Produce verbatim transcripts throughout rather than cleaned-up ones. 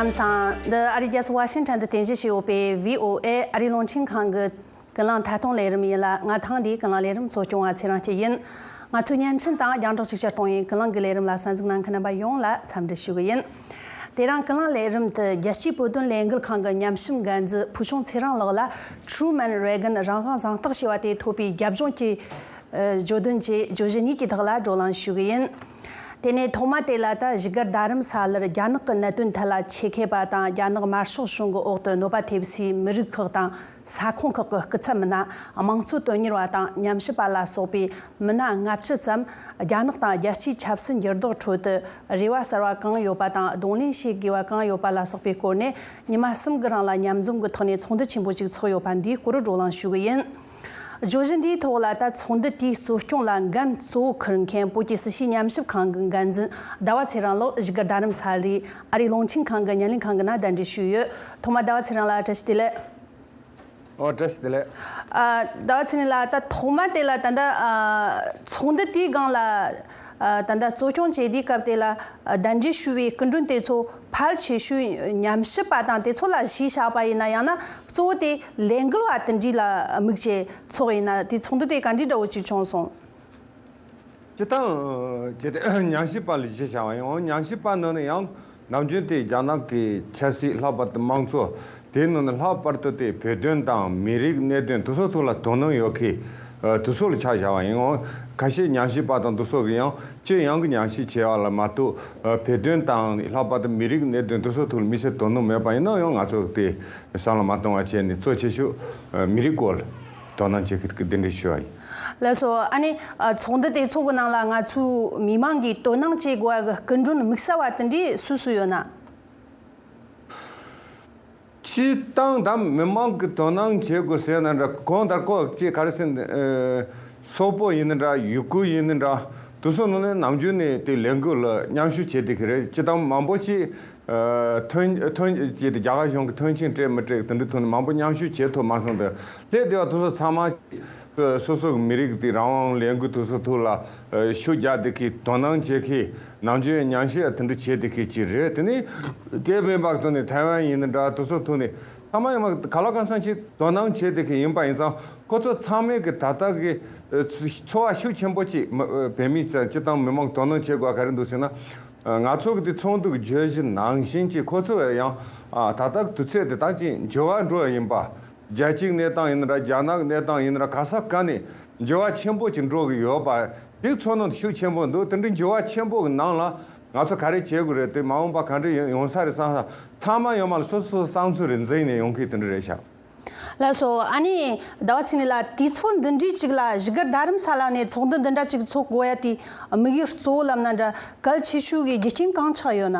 ལམ་སང་འདི་ཨ་རིའི་རྒྱལ་ས་ཝ་ཤིང་ཊོན་དུ་རྟེན་གཞི་བྱས་ཡོད་པའི་བྷི་ཨོ་ཨེ་ཨ་རིའི་རླུང་འཕྲིན་ཁང་གི་ཀུན་གླེང་ཐད་གཏོང་ལས་རིམ་ཡིན་ལ། ང་ཐེངས་འདིའི་ཀུན་གླེང་ལས་རིམ་གཙོ་སྐྱོང་བ་ཚེ་རིང་སྐྱིད་ཡིན། ང་ཚོའི་བརྙན་འཕྲིན་དང་རྒྱང་བསྒྲགས་ཅིག་ཅར་གཏོང་བའི་ཀུན་གླེང་གི་ལས་རིམ་ལ་གསན་གཟིགས་གནང་མཁན་རྣམ་པ་ཡོངས་ལ་འཚམས་འདྲི་ཞུ་གི་ཡིན། དེ་རིང་ཀུན་གླེང་ལས་རིམ་དུ་རྒྱལ་སྤྱིའི་བོད་དོན་ལས་འགུལ་ཁང་གི་ཉམས་ཞིབ་འགན་འཛིན་ཕུལ་བྱུང་ཚེ་རིང་ལགས་ལ་ཁྲུ་མན་རེ་གན་རང་དབང་གཟེངས་རྟགས་ཞེས་པ་དེ་ཐོབ་པའི་རྒྱབ་ལྗོངས་ཀྱི་ཨ་བརྗོད་དོན་བཅས་བརྗོད་གཞི་གཉིས་ཀྱི་ཐོག་ལ་བགྲོ་གླེང་ཞུ་གི་ཡིན། དེ་ནས་ཐོག་མ་དེ་ལ་ད་བཞུགས་སྒར་རྡ་རམ་ས་ལར་རྒྱ་ནག་གི་གནད་དོན་ཐད་ལ་ཆེད་མཁས་པ་དང་རྒྱ་ནག་དམར་ཤོག་གཞུང་གི་འོག་ཏུ་གནོད་པ་ཐེབས་སའི་མི་རིགས་ཁག་དང་ས་ཁོངས་ཁག་གི་སྐུ་ཚབ་མི་སྣ། དམངས་གཙོ་དོན་གཉེར་བ་དང་ཉམས་ཞིབ་པ་ལ་སོགས་པའི་མི་སྣ་ལྔ་བཅུ་ཙམ་རྒྱ་ནག་དང་རྒྱལ་སྤྱིའི་ཆབ་སྲིད་འགྱུར་ལྡོག་ཁྲོད་དུ་རེ་བ་གསར་བ་གང་ཡོད་པ་དང་གདོང་ལེན་བྱེད་དགོས་པ་གང་ཡོད་པ་ལ་སོགས་པའི་སྐོར་ནས་ཉི་མ་གསུམ་གྱི་རིང་ལ་མཉམ་འཛོམས་ཀྱི་ཐོག་ནས་ཚོགས་འདུ་ཆེན་པོ་ཞིག་ཚོགས་ཡོད་པ་འདིའི་སྐོར་བགྲོ་གླེང་ཞུ་གི་ཡིན། བརྗོད་གཞི་འདིའི་ཐོག་ལ་ད་ཚོགས་འདུ་དེའི་གཙོ་སྐྱོང་ལ་འགན་གཙོ་བོ་འཁུར་མཁན་བོད་ཀྱི་སྲིད་བྱུས་ཉམས་ཞིབ་ཁང་གི་འགན་འཛིན་ཟླ་བ་ཚེ་རིང་ལགས་བཞུགས་སྒར་རྡ་རམ་ས་ལའི་ཨ་རིའི་རླུང་འཕྲིན་ཁང་གི་བརྙན་ལེན་ཁང་གི་ནང་གདན་འདྲེན་ཞུས་ཡོད། ཐོག་མར་ཟླ་བ་ཚེ་རིང་ལགས་བཀྲ་ཤིས་བདེ་ལེགས། ཨོ་བཀྲ་ཤིས་བདེ་ལེགས། ཨ་ཟླ་བ་ཚེ་རིང་ལགས། ད་ཐོག་མ་དེ་ལ་ད་ལྟ་ཨ་ཚོགས་འདུ་དེའི་སྒང་ལ་ཨ་ད་ལྟ་གཙོ་སྐྱོང་བྱེད་དུས་སྐབས་དེ་ལ་ཨ་གདན་འདྲེན་ཞུ་བའི་སྐུ་མགྲོན་དེ་ཚོ་ཕལ་ཆེ་ཤོས་ཉམས་ཞིབ་པ་དང་དེ་ཚོ་ལ་གཞི་བཞག་པ་ཡིན་ན། ཡང་ན་གཙོ་བོ་དེ་ལས་འགུལ་བ་དེ་འདྲ་ལ་དམིགས་བྱས་ཚོགས་ཡིན་ན། དེ་ཚོགས་འདུ་དེ་ག་འདྲའི་འདྲ་བོ་ཅིག་བྱུང་སོང་། སྤྱིར་བཏང་བྱས་ཏེ་ཉམས་ཞིབ་པ་ལ་གཞི་བཞག་པ་ཡིན། འོ་ཉམས་ཞིབ་པ་ནང་ནས་ཡང་ནམ་རྒྱུན་དེ་རྒྱ་ནག་གི་ཆབ་སྲིད། ལྷག་པར་དུ་དམངས་གཙོ། དེའི་ནང་ནས་ལྷག་པར་དུ་དེ་བོད་དོན་དང་མི་རིགས་གནད་དོན་དེ་ཚོ་ཐོག་ལ་དོ་སྣང་ཡོད་མཁན་དེ་ཚོ་ལ་ཆ་བཞག་པ་ཡིན། འོ་ཁ་ཤས་ཉམས་ཞིབ་པ་དང་དེ་ཚོ་གིས་ཡང་སྤྱི་ཡོངས་ཀྱི་ཉམས་ཞིབ་བྱས་པ་ལ་མ་གཏོགས། བོད་དོན་དང་ལྷག་པར་དུ་མི་རིགས་གནད་དོན་དེ་ཚོ་ཐོག་ལ་དམིགས་བསལ་དོ་སྣང་མེད་པ་ཡིན་ན་ཡང་། ང་ཚོ་དེ་བསམ་བློ་མ་གཏོང་བ་བྱས་ནས་གཙོ་ཆེ་ཤོས་མི་རིགས་སྐོར་ལ་དོ་སྣང་བྱེད་མཁན་གྱི་གདན་འདྲེན་ཞུ་བ་ཡིན། ལགས་སོ། ཨ་ནི་ཨ་ཚོགས་འདུ་དེ་ཚོ་གི་ནང་ལ་ང་ཚོའི་མི་མང་གིས་དོ་སྣང་བྱེད་དགོས་པ་གི་སྐུ་མགྲོན་དམིགས་བསལ་བ་དེ་འདྲས་སུ་སུ་ཡོད་ན། སྤྱིར་བཏང་ད་མི་མང་གིས་དོ་སྣང་བྱེད་དགོས་ཟེར་ན་འདྲ། གང་ལྟར་ཁོ་ཅིག་ག་རེ་ཟེར་ན། ཨ་སོག་པོ་ཡིན་ན་འདྲ། ཡུ་གུར་ཡིན་ན་འདྲ། དེ་ཚོ་ནང་ནས་ནམ་རྒྱུན་ནས་དེ་ལས་འགུལ་ལ་མཉམ་ཞུགས་བྱེད་བསྡད་ཀྱི་རེད། སྤྱིར་བཏང་མང་པོ་ཅིག་ཨ་ཐོན་ཐོན་ཅིག་དེ་རྒྱ་གར་གཞུང་གི་མཐུན་རྐྱེན་སྤྲད་མི་སྤྲད་དེ་འདྲའི་ཐོག་ནས་མང་པོ་མཉམ་ཞུགས་བྱེད་ཐུབ་མ་སོང་། དེ་སླེབས་བསྡད་པ་དེ་ཚོ་ཚང་མ་སོ་སོ་གི་མི་རིགས་དེ་རང་དབང་ལས་འགུལ་དེ་ཚོ་ཐོག་ལ་ཨ་ཤུགས་རྒྱག་བསྡད་མཁན། དོ་སྣང་བྱེད་མཁན། ནམ་རྒྱུན་མཉམ་ཞུགས་དེ་འདྲ་བྱེད་བསྡད་མཁན་ཅིག་རེད། དེ་ནས་དེ་མིན་པ་ཐོག་ནས་ཐའེ་ཝན་ཡིན་ན་འདྲ། དེ་ཚོ་ཐོག་ནས་ཚང་མ་ཡོང་མ་ག་ལ་གང་འཚམ་ཅིག་དོ་སྣང་བྱེད་བསྡད་མཁན་ཡིན་པ་ཡིན་ཙང་། ཁོ་ཚོ་ཚང་མས་གི་ད་ལྟ་གི་ཨ་ཚོར་བ་ཤུགས་ཆེན་པོ་ཅིག་མི་ཨ་བོད་མི་ཚོ་སྤྱིར་བཏང་མི་མང་དོ་སྣང་བྱེད་དགོས་ག་རེ་འདུག་ཟེར་ན། ཨ་ང་ཚོ་གི་དེ་ཚོགས་འདུ་གི་བརྗོད་གཞི་ནང་བཞིན་ཅིག་ཁོ་ཚོ་ཡང་ཨ་ད་ལྟ་དུས་ཚོད་དེ་དག་ཅིག་འགྱུར་བ་འགྲོ་ཡ་ཡིན་པ། རྒྱལ་སྤྱིའི་གནས་སྟངས་ཡིན་ན་འདྲ། རྒྱ་ནག་གི་གནས་སྟངས་ཡིན་ན་འདྲ། ག་ས་ག་ནས་འགྱུར་བ་ཆེན་པོ་ཅིག་འགྲོ་གི་ཡོད་པ་དེ་ཚོར་སྣང་ཤུགས་ཆེན་པོ་འདུག་དེ་འདྲའི་འགྱུར་བ་ཆེན་པོ་གི་ནང་ལ་ང་ཚོ་ག་རེ་བྱེད་དགོས་རེད། དེ་མ་འོངས་པ་ག་འདྲ་ཡོང་ཡོང་ས་རེད་བསམ་ས། ཚང་མ་ཡོང་མ་ལ་སོ་སོ་སོ་བསམ་ཚུལ་རེ་འཛིན་ནས་ཡོང་མཁན་དེ་འདྲ་རེད་ཤག་ལགས་སོ། ཨ་ནི་ཟླ་བ་ཚེ་རིང་ལགས། དུས་ཚོད་འདི་འདྲའི་ཅིག་ལ་བཞུགས་སྒར་རྡ་རམ་ས་ལ་ནས་ཚོགས་འདུ་འདི་འདྲ་ཅིག་ཚོགས་དགོས་ཡ་དེ་དམིགས་ཡུལ་གཙོ་བོ་ལབ་ན་འདྲ། གལ་ཆེ་ཤོས་ཀྱི་རྒྱུ་རྐྱེན་གང་ཆགས་ཡོད་ན།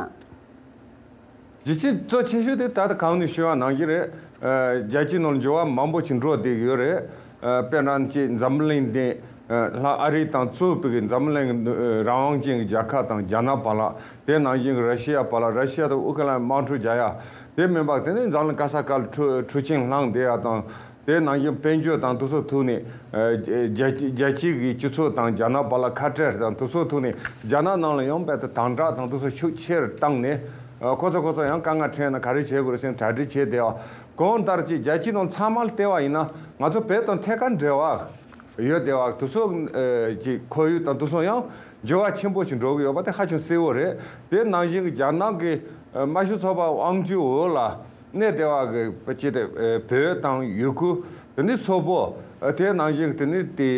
རྒྱུ་རྐྱེན་གཙོ་ཆེ་ཤོས་དེ་ད་ལྟ་གོང་ནས་ཞུས་པ་ནང་བཞིན་རེད། ཨ་རྒྱལ་སྤྱིའི་ནང་ལ་འགྱུར་བ་མང་པོ་ཞིག་འགྲོ་བསྡད་ཡོད་རེད། ཨ་དཔེར་ན་ཅིག་འཛམ་བུ་གླིང་འདི་ཨ་ལྷག་ཨ་རི་དང་གཙོས་པའི་འཛམ་བུ་གླིང་གི་རང་དབང་ཅན་གྱི་རྒྱལ་ཁབ་དང་རྒྱ་ནག་བར་ལ། དེ་ནང་བཞིན་གྱི་ར་ཤི་ཡ་བར་ལ། ར་ཤི་ཡ་དང་ཨུ་ཁུ་ལན་དམག་འཁྲུག་རྒྱག་ཡ། དེ་མིན་པ་དེ་ནས་འཛམ་གླིང་ག་ས་ག་ལ་འཁྲུག་འཁྲུག་རྐྱེན་ལངས་བསྡད་ཡ་དང་། དེ་ནང་བཞིན་དཔལ་འབྱོར་དང་དེ་ཚོ་ཐོག་ནས་ཨ་རྒྱལ་རྒྱལ་སྤྱི་གི་སྤྱི་ཚོགས་དང་རྒྱ་ནག་བར་ལ་ཁ་བྲལ་དང་དེ་ཚོ་ཐོག་ནས་རྒྱ་ནག་ནང་ལ་ཡང་རྦད་དེ་དམ་དྲག་དང་དེ་ཚོ་ཤུགས་ཆེ་རུ་བཏང་ནས། ཨ་ཁོ་ཚོ་ཁོ་ཚོ་ཡང་དཀའ་ངལ་འཕྲད་ན་ག་རེ་བྱེད་དགོས་རེད་ཟེར་ནས་གྲ་སྒྲིག་བྱས་བསྡད་པ། གང་ལྟར་ཅིག་རྒྱལ་སྤྱིའི་ནང་ཚང་མར་བལྟས་པ་ཡིན་ན་ང་ཚོ་བོད་དང་ཐད་ཀར་འབྲེལ་བ་ཡོད་བསྡད་པ། དེ་ཚོ་ཨ་ཅིག་ཁོར་ཡུག་དང་དེ་ཚོ་ཡང་འགྱུར་བ་ཆེན་པོ་ཞིག་འགྲོ་གི་ཡོད་པ་དེ་ཧ་ཅང་གསལ་བོ་རེད། དེ་ནང་བཞིན་གྱི་རྒྱ་ནག་གི་ཨ་དམར་ཤོག་ཚོགས་པ་དབང་སྒྱུར་འོག་ལ་གནས་བསྡད་པ་གི་ཅིག་དེ་ཨ་བོད་དང་ཡུ་གུར། དེ་ནས་སོག་པོ། ཨ་དེ་ནང་བཞིན་གྱི་དེ་ནས་དེ་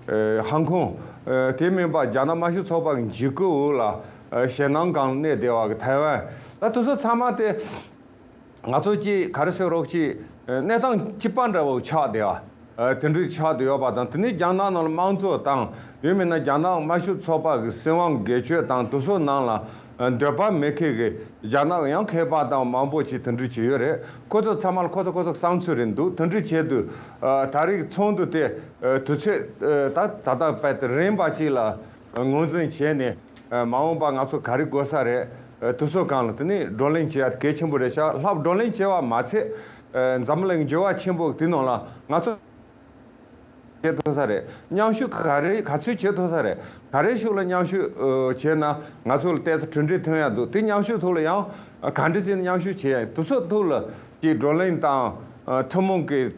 ཨ་ཧང་ཀོང་། ཨ་དེ་མིན་པ་རྒྱ་ནག་དམར་ཤོག་ཚོགས་པ་གི་འཇིགས་སྐུལ་འོག་ལ་ཨ་ཞེད་སྣང་སྒང་གནས་བསྡད་པ་གི་ཐའེ་ཝན། ད་དེ་ཚོ་ཚང་མ་དེ་ང་ཚོ་ཅིག་ག་རེ་ཟེར་རོགས། ཅིག་གནས་སྟངས་གཅིག་པ་འདྲ་བོ་ཆགས་བསྡད་པ། ཨ་དེ་འདྲ་ཆགས་བསྡད་ཡོད་པ་དང་། དེ་ནས་རྒྱ་ནག་ནང་ལ་དམངས་གཙོ་དང་། ཡང་མིན་ན་རྒྱ་ནག་དམར་ཤོག་ཚོགས་པ་གི་སྲིད་དབང་སྒེར་གཅོད་དང་དེ་ཚོ་ནང་ལ་ཨ་འདོད་པ་མེད་མཁན་གྱི་རྒྱ་ནག་ཡང་མཁས་པ་དང་མང་པོ་ཅིག་དེ་འདྲ་བྱས་ཡོད་རེད། ཁོ་ཚོ་ཚང་མ་ལ་ཁོ་ཚོ་ཁོ་ཚོ་བསམ་ཚུལ་རེ་འདུག་དེ་འདྲ་བྱས་དུས་ཨ་ད་རེས་ཚོགས་འདུ་དེ་ཨ་དུས་ཚོད་ཨ་ད་ད་ལྟ་རྦད་དེ་རིམ་པ་ཅིག་ལ་ངོས་འཛིན་བྱས་ནས། ཨ་མ་འོངས་པ་ང་ཚོ་ག་རེ་དགོས་ས་རེད། ཨ་དེ་ཚོ་སྒང་ལ་དེ་ནས་བགྲོ་གླེང་བྱེད་ཡ་གལ་ཆེན་པོ་རེད་ཤག་ལྷག་བགྲོ་གླེང་བྱེད་པ་མ་ཚད། ཨ་འཛམ་གླིང་འགྱུར་བ་ཆེན་པོ་དེ་ནང་ལ་ང་ཚོ་ བྱེད་ཐུབ་ས་རེད། མཉམ་ཞུགས་ག་རེ་ག་ཚོད་བྱེད་ཐུབ་ས་རེད། ག་རེ་ཤུགས་ལ་མཉམ་ཞུགས་ཨ་བྱས་ན་ང་ཚོ་ལ་ཏོག་ཙམ་གྲུབ་འབྲས་ཐོན་ཡག་འདུག་དེ་མཉམ་ཞུགས་ཐོག་ལ་ཡང་ག་འདྲ་བྱས་ན་མཉམ་ཞུགས་བྱེད་ཡག་དེ་ཚོ་ཐོག་ལ་ཅིག་བགྲོ་གླེང་དང་ཨ་ཐུན་མོང་གི་ཨ་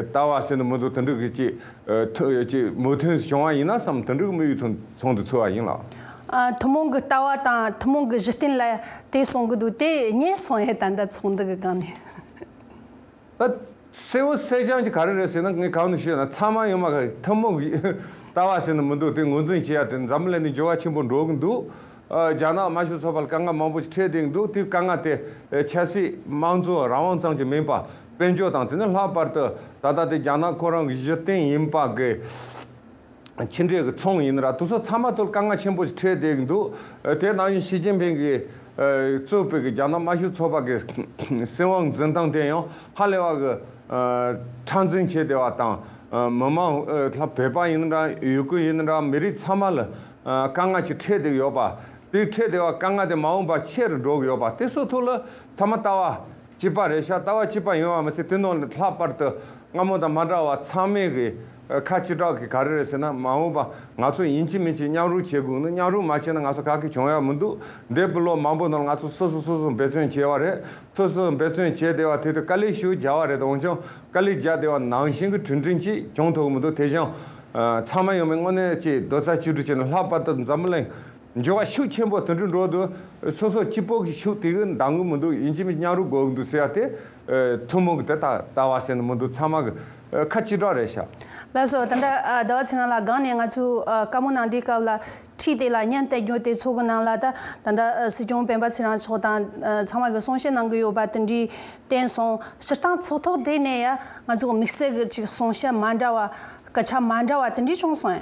ལྟ་བ་ཟེར་ན་མི་འདུག་དེ་འདྲ་གི་ཅིག་ཨ་ཐུ་ཅིག་མོས་མཐུན་བྱུང་བ་ཡིན་ན་བསམ་དེ་འདྲ་གི་དམིགས་ཡུལ་ཚོགས་འདུ་ཚོགས་པ་ཡིན་ལགས། ཨ་ཐུན་མོང་གི་ལྟ་བ་དང་ཐུན་མོང་གི་གཞི་རྟེན་ལ་དེ་གསུང་གི་འདུག་དེ་རྙེད་སོང་ཡས་ད་ལྟ་ཚོགས་འདུ་གི་སྒང་ནས། ད་གསལ་བོ་གསལ་རྐྱང་ཅིག་ག་རེ་རེད་ཟེར་ན། ངས་གང་ནས་ཤོད་ན་ཚང་མ་ཡོང་མ་ག་ཐུན་མོང་གི་ལྟ་བ་ཟེར་ན་མི་འདུག་དེ་ངོས་འཛིན་བྱེད་ཡ་དེ་འཛམ་བུ་གླིང་ནས་འགྱུར་བ་ཆེན་པོ་འགྲོ་གི་འདུག་ཨ་རྒྱ་ནག་དམར་ཤོག་ཚོགས་པ་ལ་དཀའ་ངལ་མང་པོ་ཞིག་འཕྲད་བསྡད་ཀྱི་འདུག་དེ་དཀའ་ངལ་དེ་ཨ་ཆབ་སྲིད་དམངས་གཙོ་རང་དབང་ཙམ་གྱིས་མིན་པ་དཔལ་འབྱོར་དང་དེ་ནས་ལྷག་པར་དུ་ད་ལྟ་དེ་རྒྱ་ནག་ཁོ་རང་གི་གཞི་རྟེན་ཡིན་པ་གི་ཕྱི་འབྲེལ་གྱི་ཚོང་ཡིན་ར་དེ་ཚོ་ཚང་མ་ཐོག་དཀའ་ངལ་ཆེན་པོ་ཞིག་འཕྲད་བསྡད་ཀྱི་འདུག་དེ་ནང་བཞིན་ཞི་ཅིན་ཕིང་གིས་ཨ་གཙོས་པའི་གི་རྒྱ་ནག་དམར་ཤོག་ཚོགས་པ་གི་སྲིད་དབང་འཛིན་སྟངས་དེ་ཡང་ཧ་ལས་པ་གི་ཨ་མཁྲེགས་འཛིན་བྱས་བསྡད་པ་དང་ཨ་མི་མང་ཨ་ལྷག་བོད་པ་ཡིན་འདྲ་ཡུ་གུར་ཡིན་འདྲ་མི་རིགས་ཚང་མ་ལ་ཨ་དཀའ་ངལ་ཅིག་འཕྲད་བསྡད་ཡོད་པ། དེ་འཕྲད་བསྡད་པ་དཀའ་ངལ་དེ་མ་འོངས་པ་ཆེ་རུ་འགྲོ་གི་ཡོད་པ་དེ་ཚོ་ཐོག་ལ་ཚང་མ་ལྟ་བ་གཅིག་པ་རེད་ཤག་ལྟ་བ་གཅིག་པ་ཡིན་པ་མ་ཚད་དེ་ནང་ལ་ལྷག་པར་དུ་སྔ་མོ་དང་མ་འདྲ་བ་ཚང་མས་གི་ཨ་ཁ་གཅིག་གྲགས་ཀྱི་ག་རེ་རེད་ཟེར་ན། མ་འོངས་པ་ང་ཚོ་ཡིན་གཅིག་མིན་གཅིག་མཉམ་རུབ་བྱེད་དགོས་ནི། མཉམ་རུབ་མ་བྱས་ན་ང་ཚོ་ག་གི་བྱུང་ཡ་མི་འདུག་འདས་པའི་ལོ་མང་པོ་ནང་ལ་ང་ཚོ་སོ་སོ་སོ་སོ་འབད་བརྩོན་བྱས་པ་རེད། སོ་སོ་འབད་བརྩོན་བྱས་བསྡད་པ་དེ་དུས་དཀའ་ལས་ཞེ་པོ་རྒྱག་པ་རེད། འོན་ཀྱང་དཀའ་ལས་རྒྱག་བསྡད་པ་ནང་བཞིན་གི་གྲུབ་འབྲས་ཅིག་བྱུང་ཐུབ་ཀྱི་མི་འདུག་དེ་བཞིན་ཨ་ཚང་མ་ཡོང་མིན་དངོས་གནས་ཅིག་རྡོག་རྩ་གཅིག་སྒྲིལ་བྱས་ནས་ལྷག་པར་དུ་འཛམ་བུ་གླིང་འགྱུར་བ་ཤུགས་ཆེན་པོ་དེ་འདྲ་འགྲོ་དུས་སོ་སོ་གཅིག་པོ་གི་ཤུགས་དེ་གི་འདང་གི་མི་འདུག་ཡིན་གཅིག་མིན་མཉམ་རུབ་དགོས་ཀྱི་འདུག་ཟེར་ཡ་དེ་ཨ་ཐུན་མོང་གི་དེ་ལྟ་ལྟ་བ་ཟེར་ནི་མི་འདུག་ཚང་མ་གི་ཨ་ཁ་གཅིག་གྲགས་རེད་ཤག་ལགས་སོ། ད་ལྟ་ཨ་ཟླ་བ་ཚེ་རིང་ལགས་སྒང་ནས་ང་ཚོས་ཨ་བཀའ་མོལ་གནང་དུས་སྐབས་ལ་འཁྲིས་དེ་ལ་བརྙན་བལྟས་རྒྱུ་དེ་ཚོ་གི་ནང་ལ་ད་ད་ལྟ་ཨ་སྲིད་སྐྱོང་སྤེན་པ་ཚེ་རིང་མཆོག་དང་ཨ་ཚང་མ་གི་གསུང་བཤད་གནང་གི་ཡོད་པ་དེ་འདྲའི་བསྟན་སོང་། སྤྱིར་བཏང་ཚོགས་ཐོག་དེ་ནས་ཡ་ང་ཚོ་གི་དམིགས་བསལ་གི་ཅིག་གསུང་བཤད་མ་འདྲ་བ་སྐད་ཆ་མ་འདྲ་བ་དེ་འདྲའི་བྱུང་སོང་ཡ།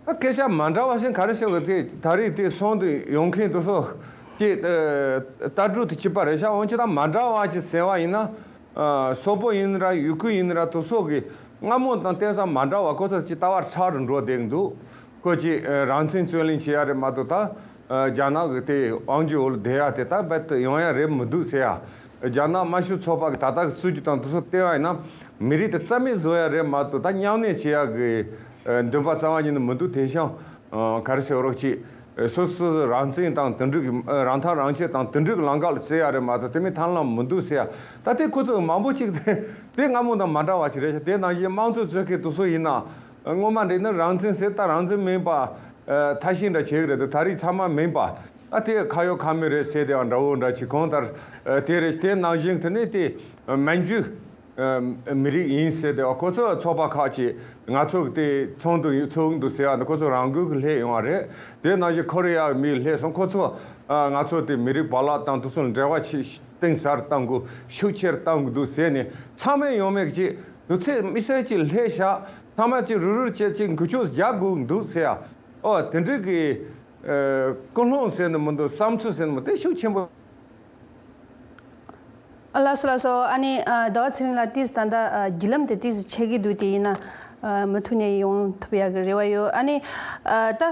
ད་སྐད་ཆ་མ་འདྲ་བ་ཞིག་ག་རེ་བཤད་དགོས། དེ་ད་རེས་དེ་སོང་དུ་ཡོང་མཁན་དེ་ཚོ་ཀྱི་ཨ་ལྟ་གྲུབ་དེ་གཅིག་པ་རེད་ཤག་འོན་ཀྱང་ད་མ་འདྲ་བ་ཅིག་ཟེར་བ་ཡིན་ན། ཨ་སོག་པོ་ཡིན་ར་ཡུ་གུར་ཡིན་ར་དེ་ཚོ་གི་སྔ་མོ་དང་གཏན་ས་མ་འདྲ་བ་ཁོ་ཚོ་ཅིག་ལྟ་བ་ཁྲག་རུ་འགྲོ་བསྡད་འདུག་ཁོ་ཅིག་ཨ་རང་བཙན་རྩོད་ལེན་བྱེད་ཡ་རེད་མ་གཏོགས་ད། ཨ་རྒྱ་ནག་གི་དེ་དབང་སྒྱུར་འོག་ལ་བསྡད་ཡ་དེ་ད་རྦད་དེ་ཡོང་ཡ་རེད་མི་འདུག་ཟེར་ཡ། རྒྱ་ནག་དམར་ཤོག་ཚོགས་པ་གི་ད་ལྟ་གི་སྲིད་ཇུས་དང་དེ་ཚོ་བལྟས་པ་ཡིན་ན་མི་རིགས་དེ་རྩ་མེད་བཟོ་ཡ་རེད་མ་གཏོགས་ད་མཉམ་གནས་བྱེད་ཡ་གི་ཨ་འདུན་པ་རྩ་བ་ཉིད་ནས་མི་འདུག་དེ་བཞིན་ཨ་ག་རེ་ཟེར་རོགས་ཅིག་ཨ་སོ་སོ་རང་བཙན་དང་དེ་འདྲ་གི་ཨ་རང་ཐག་རང་བཅད་དང་དེ་འདྲ་གི་ལམ་ཁ་ལ་བཙལ་ཡ་རེད་མ་གཏོགས་དེ་མིན་ཐབས་ལམ་མི་འདུག་ཟེར་ཡ། ད་དེ་ཁོ་ཚོ་མང་པོ་ཅིག་དེ་དེ་སྔ་མོ་དང་མ་འདྲ་བ་ཅིག་རེད་ཤག་དེ་ནང་བཞིན་དམངས་གཙོ་རྩོད་མཁན་དེ་ཚོ་ཡིན་ན། སྔོན་མ་འདྲ་ན་རང་བཙན་ཟེར་ད་རང་བཙན་མིན་པ་ཨ་ཐ་ཤལ་འདྲ་བྱེད་ཀྱི་རེད་དེ་ད་རེས་ཚང་མ་མིན་པ་ཨ་དེ་ཁ་ཡོད་ཁ་མེད་རེད་ཟེར་དེ་བ་འདྲ་བོ་འདྲ་ཅིག་གང་ལྟར་ཨ་དེ་རེད། དེ་ནང་བཞིན་དེ་ནས་དེ་མན་ཇུ་ཨ་མི་རིགས་ཡིན་ཟེར་དེ་བ་ཁོ་ཚོ་ཚོགས་པ་ཁག་ཅིག་ང་ཚོ་གི་དེ་ཚོགས་འདུ་ཚོགས་འདུ་ཟེར་བ་འདི་ཁོ་ཚོ་རང་འགུལ་གྱིས་སླེབས་ཡོང་བ་རེད། དེ་ནང་བཞིན་ཁོ་རེ་ཡ་མི་སླེབས་སོང་། ཁོ་ཚོ་ཨ་ང་ཚོ་དེ་མི་རིགས་བར་ལ་དང་དེ་ཚོ་ལ་འབྲེལ་བ་ཆེ་གཏིང་ཟབ་བཏང་དགོས་ཤུགས་ཆེར་བཏང་དགོས་འདུག་ཟེར་ནས་ཚང་མས་ཡོང་མེད་ཀྱི་དུས་ཚོད་དམིགས་བསལ་གྱི་སླེབས་ཤག་ཚང་མ་གཅིག་རུ་རུར་བྱས་གཅིག་འགུལ་སྐྱོད་རྒྱག་དགོས་འདུག་ཟེར་ཡ། ཨོ་དེ་འདྲའི་གི་ཨ་ཀུན་སློང་ཟེར་ནི་མི་འདུག་བསམ་ཚུལ་ཟེར་ནི་མི་འདུག་དེ་ཤུགས་ཆེན་པོ། ཨ་ལགས་སོ་ལགས་སོ། ཨ་ནི་ཨ་ཟླ་བ་ཚེ་རིང་ལགས་ཏིས་ད་ལྟ་ཨ་བརྒྱུད་ལམ་དེ་ཏིས་ཆད་ཀྱི་འདུག་དེ་ཡིན་ན་ཨ་མུ་མཐུད་ནས་ཡོང་ཐུབ་ཡག་གི་རེ་བ་ཡོད། ཨ་ནི་ཨ་ད་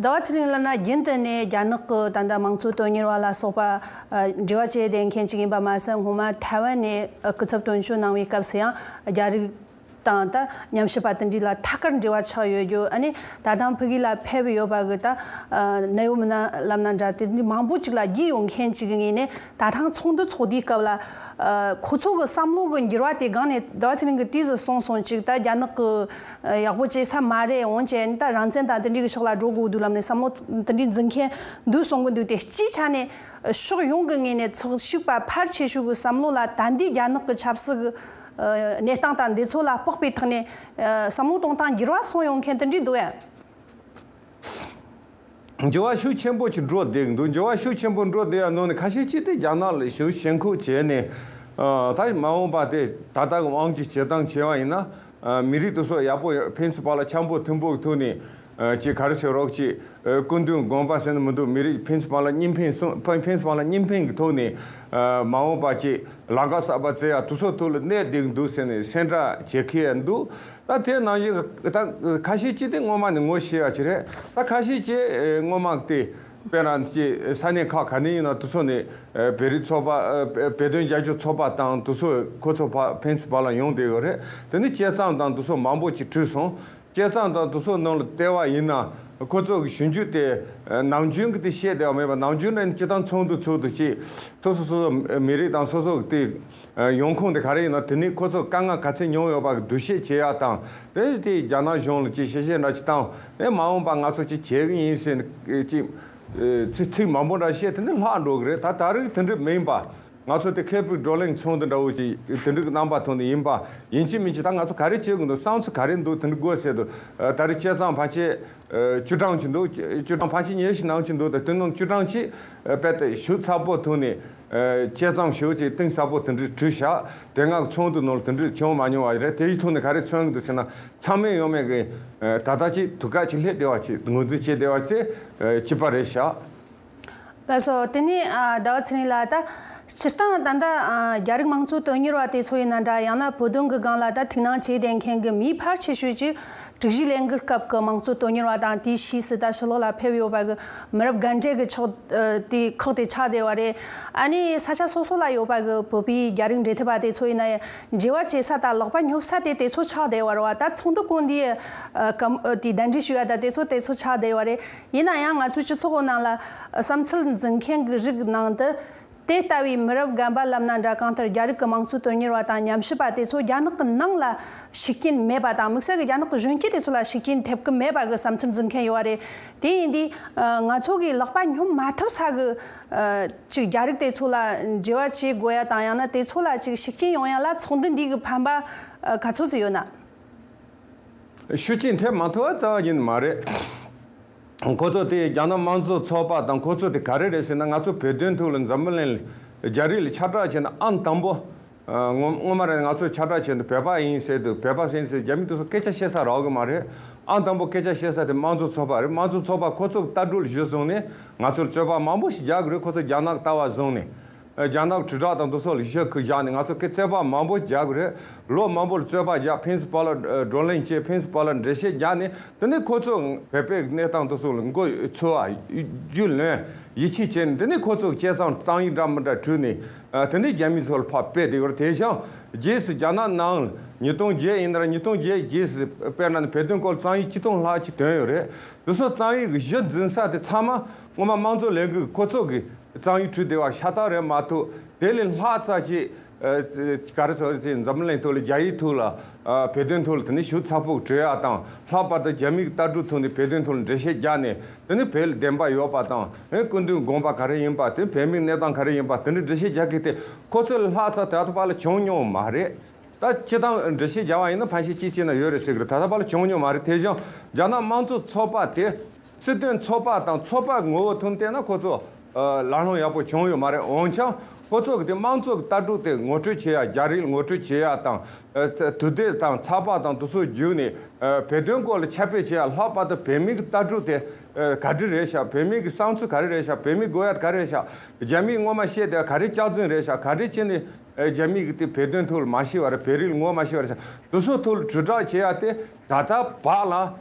ཟླ་བ་ཚེ་རིང་ལགས་ན་རྒྱུན་དུ་ནས་རྒྱ་ནག་གི་ད་ལྟ་དམངས་གཙོ་དོན་གཉེར་བ་ལ་སོགས་པ་ཨ་འབྲེལ་བ་བྱས་བསྡད་མཁན་ཅིག་ཡིན་པ་མ་ཟད། སྔོན་མ་ཐའེ་ཝན་ནས་ཨ་སྐུ་ཚབ་དོན་གཅོད་གནང་བའི་སྐབས་སུ་ཡང་རྒྱ་རིགས་དང་ད་ཉམས་ཞིབ་པ་དེ་འདྲ་ལ་ཐད་ཀར་འབྲེལ་བ་ཆགས་ཡོད་རྒྱུ། ཨ་ནི་ད་ཐེངས་ཕ་གི་ལ་ཕེབས་ཡོད་པ་གི་ད་ཨ་གནད་ཡོད་མི་སྣ་ལབ་ན་འདྲ་དེ་འདྲ་མང་པོ་ཅིག་ལ་རྒྱུས་ཡོད་མཁན་ཅིག་གི་ངོས་ནས་ད་ཐེངས་ཚོགས་འདུ་ཚོགས་དུས་སྐབས་ལ་ཨ་ཁོ་ཚོ་གི་བསམ་བློ་གི་འགྱུར་བ་དེ་སྒང་ནས་ཟླ་བ་ཚེ་རིང་གིས་ཏིས་གསུངས་སོང་ཅིག་ད་རྒྱ་ནག་གི་ཨ་ཡག་པོ་བྱེད་ས་མ་རེད། འོན་ཀྱང་ད་རང་བཙན་དང་དེ་འདྲའི་གི་ཕྱོགས་ལ་འགྲོ་དགོས་འདུག་ལབ་ནས་བསམ་བློ་དེ་འདྲའི་འཛིན་མཁན་འདུག་གསུང་གི་འདུག་དེ་སྤྱིའི་ཆ་ནས་ཕྱོགས་ཡོངས་ཀྱི་ངོས་ནས་ཚོགས་ཞུགས་པ་ཕལ་ཆེ་ཤོས་ཀྱི་བསམ་བློ་ལ་ད་ལྟའི་རྒྱ་ནག་གི་ཆབ་སྲིད་ཀྱི་ཨ་གནས་སྟངས་དང་འདི་ཚོ་ལ་དཔག་པའི་ཐོག་ནས་ཨ་བསམ་བློ་གཏོང་སྟངས་འགྱུར་བ་སོང་ཡོང་མཁན་དེ་འདྲ་འདུག་ཡ། འགྱུར་བ་ཤུགས་ཆེན་པོ་ཅིག་འགྲོ་བསྡད་འདུག་འགྱུར་བ་ཤུགས་ཆེན་པོ་འགྲོ་བསྡད་ཡ་ནང་ནས་ཁ་ཤས་ཅིག་དེ་རྒྱ་ནག་ལ་ཞེ་པོ་ཞེན་ཁོག་བྱས་ནས་ཨ་ད་མ་འོངས་པ་དེ་ད་ལྟ་གི་དབང་སྒྱུར་བྱེད་སྟངས་བྱས་པ་ཡིན་ན། ཨ་མི་རིགས་དེ་ཚོ་ཡག་པོ་ཕན་ཚུན་བར་ལ་འཆམ་པོ་མཐུན་པོ་གི་ཐོག་ནས་ཨ་ཅིག་ག་རེ་ཟེར་རོགས་ཅིག་ཨ་སྐུ་མདུན་དགོངས་པ་ཟེར་ན་མི་འདུག་མི་རིགས་ཕན་ཚུན་བར་ལ་གཉིས་ཕན་སྲུང་ཕན་ཕན་ཚུན་བར་ལ་གཉིས་ཕན་གི་ཐོག་ནས་ཨ་མ་འོངས་པ་ཅིག་ལམ་ཁ་གསར་པ་བཙལ་ཡ་དེ་ཚོ་ཐོག་ལ་གནས་བསྡད་ཀྱི་འདུག་ཟེར་ནས་སེམས་ཁྲལ་བྱེད་མཁན་ཡང་འདུག་ད་དེ་ནང་བཞིན་ད་ཁ་ཤས་ཅིག་དེ་སྔོན་མ་ནས་ངོ་ཤེས་ཡ་ཅིག་རེད། ད་ཁ་ཤས་ཅིག་ཨ་སྔོན་མ་དེ་ དཔེར་ན་ཅིག་ས་གནས་ཁག་ག་ནས་ཡིན་ན་དེ་ཚོ་ནས་ཨ་བོད་རིགས་ཚོགས་པ་ཨ་བོད་དོན་རྒྱབ་སྐྱོར་ཚོགས་པ་དང་དེ་ཚོ་ཁོ་ཚོ་ཕར་ཕན་ཚུན་བར་ལ་ཡོང་བསྡད་ཡོད་རེད། དེ་ནས་བྱས་ཙང་དང་དེ་ཚོ་མང་པོ་ཅིག་བྲོས་སོང་། བྱས་ཙང་དང་དེ་ཚོ་ནང་ལ་བལྟས་པ་ཡིན་ན་ཁོ་ཚོ་གི་ཞིབ་འཇུག་དེ་ཨ་ནམ་རྒྱུན་གྱི་དེ་བཤད་བསྡད་པ་མེད་པ། ནམ་རྒྱུན་ནས་སྤྱིར་བཏང་ཚོགས་འདུ་ཚོགས་དུས་ཅིག་སོ་སོ་སོ་སོ་མི་རིགས་དང་སོ་སོ་གི་དེ་ཡོང་ཁུངས་དེ་ག་རེ་ཡིན་ན། དེ་ནས་ཁོ་ཚོ་དཀའ་ངལ་ག་ཚད་མྱོང་ཡོད་པ་གི་འདུ་ཤེས་བྱེད་ཡག་དང་། དེ་དེ་རྒྱ་ནག་གཞུང་ལ་ཅིག་ཞལ་བཞེས་འདྲ་ཅིག་བཏང་། དེ་མ་འོངས་པ་ང་ཚོ་ཅིག་བྱེད་གི་ཡིན་ཟེར་ནས་ཅིག་ཚིག་ཚིག་མང་པོ་འདྲ་བཤད། དེ་ནས་ལྷག་འགྲོ་གི་རེད། ད་ད་རེས་དེ་འདྲ་མིན་པ། ང་ཚོ་དེ་ཁེ་སྤོགས་བགྲོ་གླེང་ཚོགས་འདུ་འདྲ་བོ་ཅིག་དེ་འདྲ་གི་རྣམ་པ་ཐོག་ནས་ཡིན་པ་ཡིན་གཅིག་མིན་གཅིག་ད་ང་ཚོ་ག་རེ་བྱེད་དགོས་འདུག་བསམ་ཚུལ་ག་རེ་འདུག་དེ་འདྲ་དགོས་ཟེར་འདུག་ད་རེས་བྱས་ཙང་ཕལ་ཆེར་བཅུ་གྲངས་ཅིག་འདུག་བཅུ་གྲངས་ཕལ་ཆེར་ཉི་ཤུ་ནང་ཅིག་འདུག་ད་དེ་ནང་བཅུ་གྲངས་ཅིག་རྦད་དེ་ཞིབ་ཚགས་པོ་ཐོག་ནས་དཔྱད་རྩོམ་ཞིབ་ཅིག་གཏིང་ཟབ་པོ་དེ་འདྲ་བྲིས་བཞག་དེ་སྔ་ཚོགས་འདུ་ནང་ལ་དེ་འདྲ་བྱུང་མ་མྱོང་བ་རེད། དེའི་ཐོག་ནས་ག་རེ་མཚོན་གི་འདུག་ཟེར་ན། ཚང་མས་ཡོང་མེད་གི་ད་ལྟ་ཅིག་དུས་སྐབས་ཅིག་སླེབས་བསྡད་པ་ཅིག་ངོས་འཛིན་བྱས་བསྡད་པ་ཅིག་གཅིག་པ་རེད་བཞག་ལགས་སོ། དེ་ནས་ཟླ་བ་ཚེ་རིང་ལགས། ད་སྤྱིར་བཏང་ད་ལྟ་རྒྱ་རིགས་དམངས་གཙོ་དོན་གཉེར་བ་དེ་ཚོ་ཡིན་ན་འདྲ། ཡང་ན་བོད་དོན་གྱི་སྒང་ལ་ད་ཐུགས་སྣང་བྱས་བསྡད་མཁན་གྱི་མིའི་ཕལ་ཆེ་ཤོས་ཀྱིས་དྲུག་བཞིའི་ལས་འགུལ་སྐབས་ཀྱི་དམངས་གཙོ་དོན་གཉེར་བ་དང་དེའི་ཕྱིས་སུ་ད་ཕྱི་ལོགས་ལ་ཕེབས་ཡོད་པ་གི་མི་རབས་རྒན་གྲས་ཀྱི་ཕྱོགས་དེ་ཁག་དེ་ཆགས་བསྡད་པ་རེད། ཨ་ནི་ས་ཆ་སོ་སོ་ལ་ཡོད་པ་གི་བོད་པའི་རྒྱ་རིགས་འབྲེལ་མཐུད་པ་དེ་ཚོ་ཡིན་ན་ཡང་འབྲེལ་བ་བྱེད་ས་དང་ལག་པ་སྙོབ་ས་དེ་དེ་ཚོ་ཆགས་བསྡད་པ་རེད་བ། ད་ཚོགས་འདུ་སྐོར་འདི་གམ་དེ་གདན་འདྲེན་ཞུ་ཡ་ད་དེ་ཚོ་དེ་ཚོ་ཆགས་བསྡད་པ་རེད། ཡིན་ན་ཡང་ང་ཚོའི་སྤྱི་ཚོགས་ནང་ལ་བསམ་ཚུལ་འཛིན་མཁན་གྱི་རིགས་ནང་དུ་དེ་ལྟ་བུའི་མི་རབས་རྒན་པ་ལབ་ན་འདྲ། གང་ལྟར་རྒྱ་རིགས་ཀྱི་དམངས་གཙོ་དོན་གཉེར་བ་དང་ཉམས་ཞིབ་པ་དེ་ཚོ་རྒྱ་ནག་གི་ནང་ལ་ཤུགས་རྐྱེན་མེད་པ་དང་། དམིགས་བསལ་གྱི་རྒྱ་ནག་གི་གཞོན་སྐྱེས་དེ་ཚོ་ལ་ཤུགས་རྐྱེན་ཐེབས་ཀྱི་མེད་པ་གི་བསམ་ཚུལ་འཛིན་མཁན་ཡོད་པ་རེད། དེ་ཡིན་དུས་ང་ཚོ་གིས་ལག་པ་སྙོབ་མ་ཐུབ་ས་གི་ཅིག་རྒྱ་རིགས་དེ་ཚོ་ལ་འབྲེལ་བ་བྱེད་དགོས་ཡ་དང་། ཡང་ན་དེ་ཚོ་ལ་ཅིག་ཤུགས་རྐྱེན་ཡོང་ཡ་ལ་ཚོགས་འདུ་འདི་གི་ཕན་པ་ག་ཚོད་ཙམ་ཡོད་ན། ཤུགས་རྐྱེན་ཐེབས་མ་ཐུབ་པ་རྩ་བ་ཉིད་ནས་མ་རེད། ཁོ་ཚོ་དེ་རྒྱ་ནག་དམངས་གཙོ་ཚོགས་པ་དང་ཁོ་ཚོ་དེ་ག་རེ་རེད་ཟེར་ན། ང་ཚོ་བོད་དོན་ཐོག་ལ་འཛམ་བུ་གླིང་ལ་རྒྱ་རིགས་ལ་ཁྱབ་བསྒྲགས་བྱས་ན་ཨང་དང་པོ། ཨ་སྔོན་སྔོན་མ་རེད། ང་ཚོ་ཁྱབ་བསྒྲགས་བྱས་འདུག་བོད་པ་ཡིན་ཟེར་འདུག་བོད་པ་ཟེར་ཟེར་རྒྱ་མི་དེ་ཚོ་སྐད་ཆ་བཤད་ས་རག་གི་མ་རེད། ཨང་དང་པོ་སྐད་ཆ་བཤད་ས་དེ་དམངས་གཙོ་ཚོགས་པ་རེད། དམངས་གཙོ་ཚོགས་པ་ཁོ་ཚོ་གི་ལྟ་གྲུབ་ལ་གཞི་བཟུང་ནས་ང་ཚོར་རྩོད་པ་མང་པོ་ཞིག་རྒྱག་གི་རེད། ཁོ་ཚོ་རྒྱ་ནག་ལྟ་བ་བཟུང་ནས། རྒྱ་ནག་དྲིལ་བསྒྲགས་དང་དེ་ཚོ་ལ་ཤུགས་རྒྱག་ནས་ང་ཚོ་སྐད་རྩོད་པ་མང་པོ་རྒྱག་གི་རེད། ལོ་མང་པོར་རྩོད་པ་རྒྱག་ཕན་ཚུན་བར་ལ་བགྲོ་གླེང་བྱས། ཕན་ཚུན་བར་ལ་འགྲེལ་བཤད་རྒྱག་ནས། དེ་ནས་ཁོ་ཚོ་བོད་པའི་གནས་སྟངས་དེ་ཚོ་ལ་མགོ་ཚོས་པ་རྒྱུས་ལོན་ཡིད་ཆེས་བྱས་ནས། དེ་ནས་ཁོ་ཚོ་བྱས་ཙང་རྩོམ་ཡིག་འདྲ་མི་འདྲ་བྲིས་ནས། ཨ་དེ་ནས་རྒྱ་མི་ཚོ་ལ་ཕར་སྤེལ་བསྡད་ཡོད་རེད། དེ་བཞིན་རྗེས་སུ་རྒྱ་ནག་ནང་ཉིས་སྟོང་བརྒྱད་ཡིན་ན་ར། ཉིས་སྟོང་བརྒྱད་རྗེས་སུ་དཔེར་ན་བོད་དོན་སྐོར་རྩོམ་ཡིག་ཆིག་སྟོང་ལྷག་ཅིག་ཐོན་ཡོད་རེད། དེ་ཚོ་རྩོམ་ཡིག་གི་གཞི་འཛིན་ས་དེ་ཚང་མ་སྔོན་མ་དམངས་གཙོ་ལས་འགུལ་ཁོ་ཚོ་གི་རྩོམ་ཡིག་བྲིས་བསྡད་པ་ཤ་སྟག་རེད་མ་གཏོགས། དེ་ལས་ལྷག་ཙམ་ཅིག་ཨ་ག་རེ་ཟེར་ཟེར། འཛམ་གླིང་ཐོག་ལ་རྒྱ་ཡིག་ཐོག་ལ་ཨ་བོད་དོན་ཐོག་ལ་དེ་ནས་ཞིབ་ཚགས་པོ་བྲིས་ཡ་དང་། ལྷག་པར་དུ་རྒྱ་མིའི་ལྟ་གྲུབ་ཐོག་ནས་བོད་དོན་ཐོག་ལ་འགྲེལ་བཤད་རྒྱག་ནས། དེ་ནས་བོད་ལ་བདེན་པ་ཡོད་པ་དང་། ཨེ་སྐུ་མདུན་དགོངས་པ་ག་རེ་ཡིན་པ། དེ་བོད་མིའི་གནས་སྟངས་ག་རེ་ཡིན་པ། དེ་འདྲའི་འགྲེལ་བཤད་རྒྱག་མཁན་དེ་ཁོ་ཚོ་ལ་ལྷག་ཙམ་ད་ལྟ་བར་ལ་བྱུང་མྱོང་མ་རེད། ད་སྤྱིར་བཏང་འགྲེལ་བཤད་རྒྱག་པ་ཡིན་ན་ཕལ་ཆེར་གཅིག་བྱས་ན་ཡོད་རེད་ཟེར་གི་རེད། ད་ལྟ་བར་ལ་བྱུང་མྱོང་མ་རེད། དེ་བཞིན་རྒྱ་ནག་དམངས་གཙོ་ཚོགས་པ་དེ་སྲིད་དོན་ཚོགས་པ་དང་ཚོགས་པ་ངོ་བོ་ཐོག་བལྟས་ན་ཁོ་ཚོ་ཨ་ལམ་ལྷོང་ཡག་པོ་བྱུང་ཡོད་མ་རེད། འོན་ཀྱང་ཁོ་ཚོ་གི་དེ་དམངས་གཙོ་གི་ལྟ་གྲུབ་དེ་ངོ་སྤྲོད་བྱེད་ཡ། རྒྱ་རིགས་ལ་ངོ་སྤྲོད་བྱེད་ཡ་དང་། ཨ་དུས་དེབ་དང་ཚགས་པར་དང་དེ་ཚོ་བརྒྱུད་ནས་ཨ་བོད་དོན་སྐོར་ལ་ཁྱབ་སྤེལ་བྱེད་ཡ། ལྷག་པར་དུ་བོད་མི་གི་ལྟ་གྲུབ་དེ་ཨ་ག་འདྲ་རེད་ཤག་བོད་མི་གི་བསམ་ཚུལ་ག་རེ་རེད་ཤག་བོད་མི་དགོས་ཡ་ག་རེ་རེད་ཤག་རྒྱ་མིས་སྔོན་མ་བཤད་དེ་ག་རེ་སྐྱག་རྫུན་རེད་ཤག་ག་འདྲ་བྱས་ནས་ཨ་རྒྱ་མི་གིས་དེ་བོད་དོན་ཐོག་ལ་མ་ཤེས་པ་རེད། བོད་རིགས་ལ་ངོ་མ་ཤེས་པ་རེད་ཤག་དེ་ཚོ་ཐོག་ལ་དྲིལ་བསྒྲགས་བྱེད་ཡ་དེ་ད་ལྟ་བར་ལ་